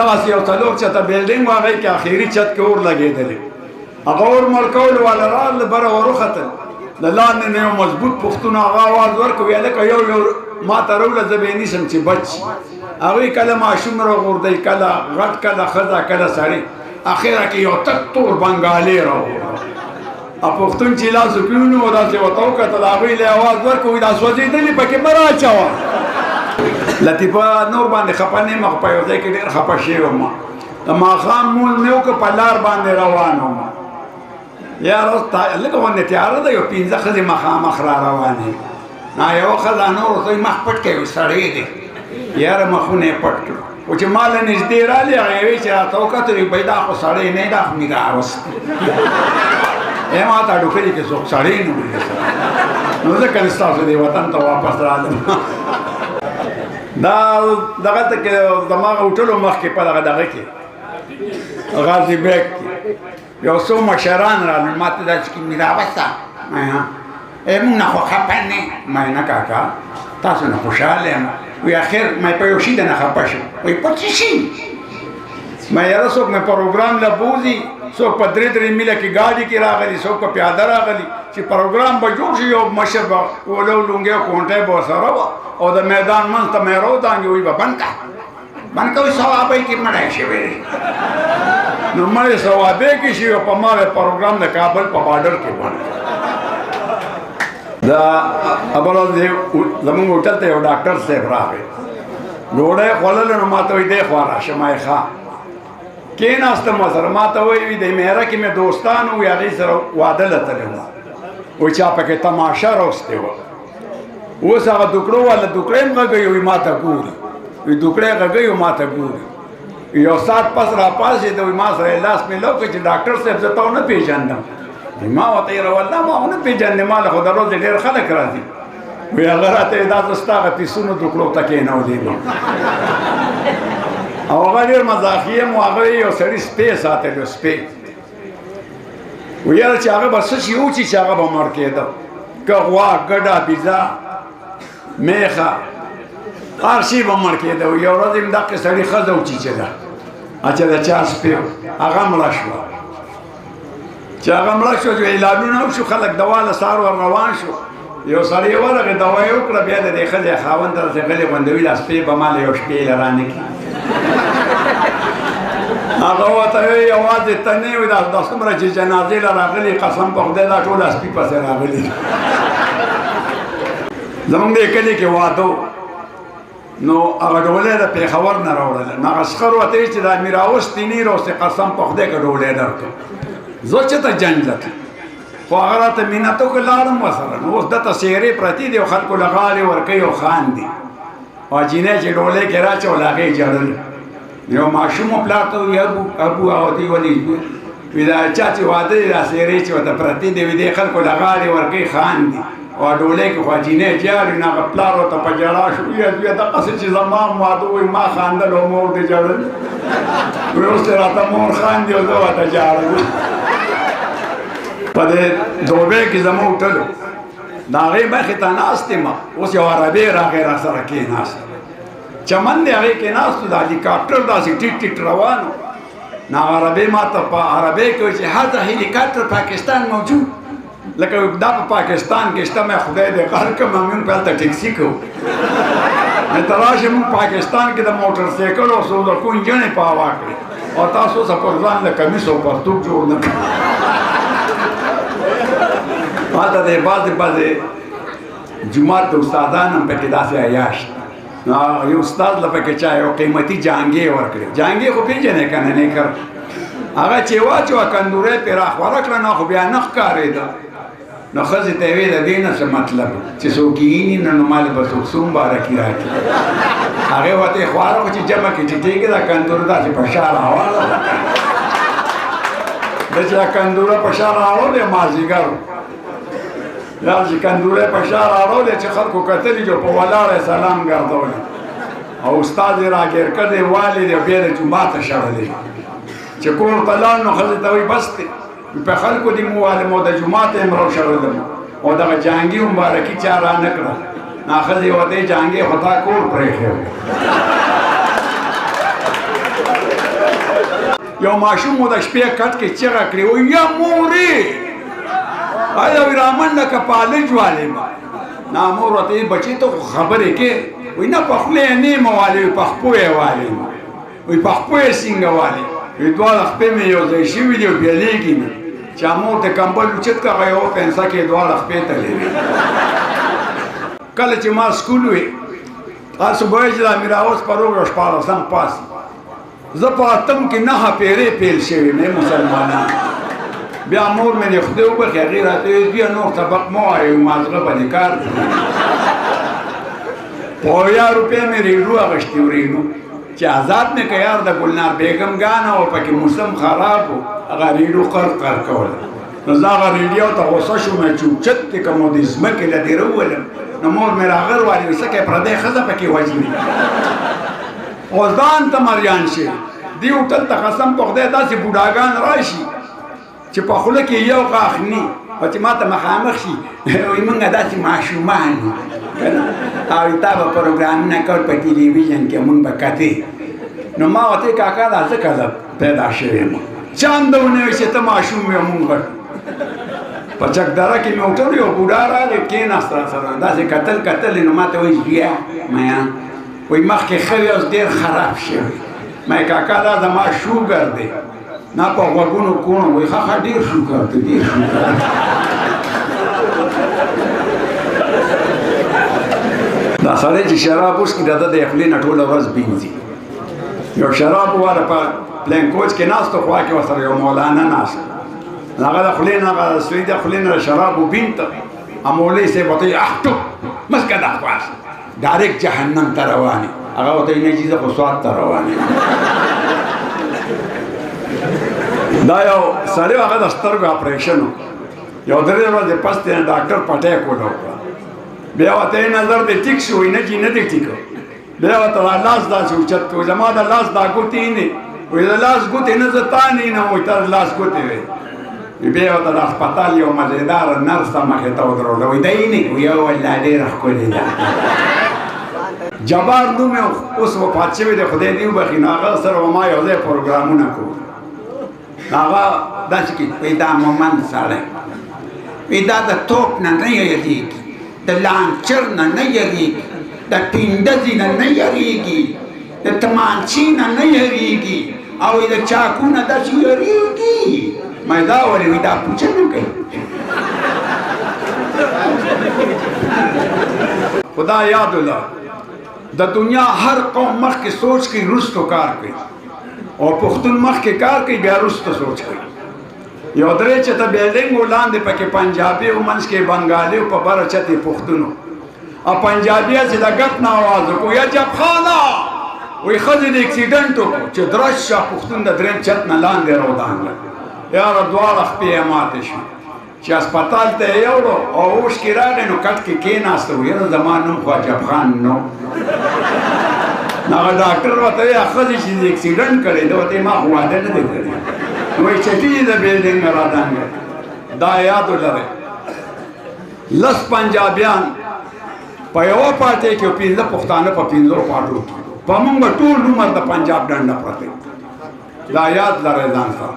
دغسې یو څلور چته بلډینګ و، هغې کې اخري چت کې اور لګېدلی. هغه اور مړ کولو والا راغله، بره ور وختل، د لاندې نه یو مضبوط پښتون هغه اواز ورکړ، ویل لکه یو یو ما ته راوله، زه به یې نیسم چې بچ شي. هغوی کله ماشوم راغورځوي، کله غټ، کله ښځه، کله سړی. اخره کې یو تک تور بنګالی راغورځوي. پښتون چې لاس وکړي نو داسې ورته وکتل، هغوی له اواز ورکړ، وایي دا سوځېدلي پکې مه راچوه. لطیفه نور باندې خفه نه یم، خو په یو ځای کې ډېر خفه شوی وم. د ماښام مونځ مې وکړ، په لار باندې روان وم. یار اوس لږه غوندې تیاره ده، یو پنځه ښځې مخامخ را روانې. نا یوه ښځه نور ورته مخ پټ کړی، وایي سړی دی. یاره مخونه یې پټ کړو. خو چې ما له نږدې رالې، هغه یوې چې راته وکتل، وایي دا خو سړی نه دی، دا خو مې راوستی. ای ما ته هډوکلي کې څوک سړی نه وي، نو ځکه ستاسو دې وطن ته واپس رالم. دا دغه ته کې زما هوټلو مخکې په دغه دغه کې غازي بیګ کې یو څو مشران رالل، ما ته داسې کې مې راوسته. ای مونږ نه خو خفه نه. ما نه کاکا تاسو نه خوشحاله یم. وی اخر مې په یو شي د نه خفه شو. وی په څه شي؟ ما یاره څوک مې پروګرام له بوځي، څوک په درې درې میله کې ګاډي کې راغلي، څوک په پیاده راغلي، چې پروګرام به جوړ شي یو مشر به ولو لونګی کونټی به ورسره وه او د میدان منځ ته مې راودانګي، وایي به بند کړه بند کړه، وایي ثوابۍ کې مړی شوی دی. نو مړی ثوابۍ کې شي او په ما به پروګرام د کابل په بارډر کې بند. دا بله ورځ زمونږ هوټل ته یو ډاکټر صاحب راغی، ډوډۍ خوړله، نو ما ته وایي دی خوا راشه. ما یې ښه کېناستم ورسره. ما ته وایي د میره کې مې دوستان وو، هغې سره واده له تللی وم، وایي چا پکې تماشه راوستې وه. اوس هغه دوکړو والا دوکړی هم غږوي، وایي ما ته ګوري، وایي دوکړی غږوي او ما ته ګوري. یو ساعت پس را پاڅېده، وایي ما سره یې لاس میلاو کړ چې ډاکټر صاحب زه تا ونه پېژندم. ما ورته یې والله ما ونه پېژندې، ما له خو د ورځې ډېر خلک راځي. وایي هغه راته وایي دا زه ستا هغه پیسونو دوکړو ته کښېنولې. او هغه ډېر مزاحي هم و، هغه یو سړي سپی ساتلی و، سپی. ویل چې هغه به څه شي وچي چې هغه به مړ کېده، که غوا، ګډه، بیزه، میخه، هر شي به مړ کېده. یو ورځ هم دقې سړي ښځه وچیچله چې د چا سپی و، هغه مړه شوه. چې هغه مړه شوه، چې اعلانونه وشو، خلک دوا له سهار ور روان شو. یو سړی ورغی، دوا یې وکړه، بیا د دې ښځې خاوند ته داسې غلې غوندې وي، دا سپی به ما له یو شپې له رانه کړي. هغه ورته وایي یوازې ته نه وي، دا څومره چې جنازې له راغلي، قسم په خدای دا ټول سپي پسې راغلي. زمونږ دې کلي کې واده و، نو هغه ډولۍ د پېښور نه راوړله. نو هغه سخر ورته وایي چې دا مې راوستي نه راوستي، قسم په خدای که ډولۍ درکړم. زه چې ته جنګ لته، خو هغه راته مینت وکړ، لاړم ورسره. نو اوس دته څېرې پرتې دي او خلکو له غاړې ورکوي او خاندي. او جینۍ چې ډولۍ کې راچوله، هغې ژړل. یو ماشوم پلار ته وایي ابو ابو، هغه ورته وایي ولې؟ وایي دا چا چې واده دی، دا څېرې چې ورته پرتې دي، وایي دې خلکو له غاړې ورکوي خاندي. او ډولۍ کې خو جینۍ ژاړي. نو هغه پلار ورته په ژړا شو، وایي زویه دغسې چې زما هم واده وایي ما خاندل او مور دې ژړل، وایي اوس دې راته مور خاندي او زه ورته ژاړم. په دې دوبۍ کې زما هوټل و، د هغې مخې ته ناست یم. اوس یو عربی راغی را سره کښېناست، چمن دی هغې کې ناست و، د هلیکاپټر داسې ټیټ ټیټ روان و. نو هغه عربی ما ته په عربۍ کې وایي چې هذا هلیکاپټر پاکستان موجود، لکه دا په پاکستان کې شته. مې خدای دې غرق کړه، موږ په هلته ټیکسي کوو. مې ته راشه، موږ پاکستان کې د موټر سایکل او سودکو انجنې په هوا کړې او تاسو څه پر ځان له کمیس او پرتوګ جوړ نه کړ. هلته د بعضې بعضې جومات د استادان هم پکې داسې عیاش. نو یو استاد له پکې چا یو قیمتي جانګې ورکړې، جانګې خو پېژنې که نه؟ نیکر هغه چې واچوه کندورۍ پرې راخوره کړه، نو خو بیا نه ښکارېده. نو ښځې ته یې ویل د دې نه څه مطلب چې څوک یې ویني نه، نو ما له به څوک څه مبارکي راکړي. هغې ورته یې خواره خو چې جمع کې چې کېږي دا کندوره داسې په شا راواړوله. ده چې دا کندوره په شا راوړلې مازدیګر دا چې کندوره په شا راوړلې چې خلکو کتلي چې په ولاړه یې سلام ګرځولی او استاد یې راګیر کړی والي دی، بیا د جوماته شړلی. چې کور ته لاړ نو ښځې ته وایي بس دی په خلکو دې مو والم او د جوماته یې هم راوشړلم او دغه جانګي مبارکي چا را نه کړه. نا ښځې ورته وایي جانګې خو تا کور پرېښی و. یو ماشوم مو د شپې کټ کې چیغه کړې، وایي یا مورې، آیا وی رامنډه که پالج والې ما. نا مور ورته وایي بچي ته خو خبرې کې، وایي نه په خوله یې نیمه والې، وایي په خپو یې والې ما، وایي په خپو یې څنګه والې؟ وایي دواړه خپې مې یو ځای شوي دي او بېلېږي مې. چې مور ته کمبل اوچت کړه، هغه یوه پنسه کې دواړه خپې ته لري. کله چې ما سکول وي، تاسو به وایئ چې د امیر اوس په روغ یو شپاړسم پاس، زه په اتم کې 9 پیرې پیل شوې مې مسلمانان. بیا مور مې دې خدای وبخښي، هغې راته ویل زویه نور سبق مه وایه، مازغه به دې کار کوي. په 70 روپۍ مې ریډو اخیستې و، ریډو چې ازاد مې که یار د ګلنار بیګم ګانه وه، پکې موسم خراب و، هغه ریډو قر قر کوله. نو زه هغه ریډیو ته غوسه شوم چې اوچت دې که مو دې ځمکې له دې راوولم. نو مور مې راغر والي وایي څه کوې، پردی ښځه پکې وژني او ځان ته مریان شي. دې هوټل ته قسم په خدای داسې بوډاګان راشي چې په خوله کې یو غاښ ني، او چې ما ته مخامخ شي وایي موږ داسې ماشومان یو که نه، او تا به پروګرامونه کول په ټلویزیون کې، موږ به کتې. نو ما ورته ویل کاکا دا ځکه زه پیدا شوی یم، چا هم ده ونه ویل چې ته ماشوم یې، موږ غټ. په چکدره کې مې هوټل یو بوډا راغی، کېناست راسره، داسې کتل کتل یې، نو ما ته وایي زویه میا، وایي مخکې ښه وې اوس ډېر خراب شوی. ما یې کاکا دا زما شوګر دی، نه په غوږونو کوڼو. وایي ښه ښه ډېر شوګر دی، ډېر شوګر. دا سړی چې شراب وڅښي د ده د خولې نه ټوله ورځ بینځي. یو شراب واله په پلین کوچ کې ناست و، خوا کې ورسره یو مولانا ناست، هغه د خولې نه هغه سړي د خولې نه شراب وبینته. مولوي صاحب ورته وایي اخ ټوپ مځکه دا خواست ډایرکټ جهنم ته روان یې. هغه ورته وایي نه جي زه خو سوات ته روان یم. دا یو سړی هغه د سترګو اپریشن و، یو 3 ورځې پس ترې نه ډاکټر پټی کوله وکړه. بیا ورته یې نظر دې ټیک شو، وایي نه جي نه دی ټیک. بیا ورته دا لاس داسې اوچت کړ، زما د لاس دا ګوتې نه، وایي د لاس ګوتې نه زه تا نه وینم، وایي ته د لاس ګوتې وې. بیا ورته د هسپتال یو مزېداره نرسه مخې ته ودروله، وایي دا یې نه، وایي یو والله ډېره ښکلې ده. جبار نوم یې اوس وفات شوی دی، خدای دې وبخښي. نو هغه سره به ما یو ځای پروګرامونه کول. هغه داسې کې وایي دا مومند سړی، وایي دا د توپ نه نه یریږي، د لانچر نه نه یریږي، د ټینډزي نه نه یریږي، د تمانچې نه نه یریږي، او د چاکو نه داسې یریږي. ما دا ولې؟ وایي دا پوچه نه کوي. خدا یاد ولر، د دنیا هر قوم مخکې سوچ کوي وروسته کار کوي، او پښتون مخکې کار کوي بیا وروسته سوچ کوي. یو درې چته بلډینګ و، لاندې پکې پنجابي و، منځ کې بنګالي و، په بره چت یې پښتون و. او پنجابي هسې د ګپ نه اواز وکړو یا جبخانه، وایي ښځې د اکسیډنټ وکړو، چې درش شه پښتون د درېیم چت نه لاندې راودانګل. یاره دواړه خپې یې ماتې شوې. چې هسپتال ته یې یوړو او اوښکې راغی، نو کټ کې کېناسته، وایي یاره زما نوم خو عجب خان نو. هغه ډاکټر ورته وایي ښځې چې د اکسیډنټ کړی دی، ورته ما خو واده نه دی کړی، وایي چټي دې د بلډینګ نه رادانګل. دا یاد ولرئ، 10 پنجابیان په یوه پاټۍ کې او 5 پښتانه په 5 پاټو کې، په موږ به ټول عمر د پنجاب ډنډه پرته. دا یاد لرئ ځان سره.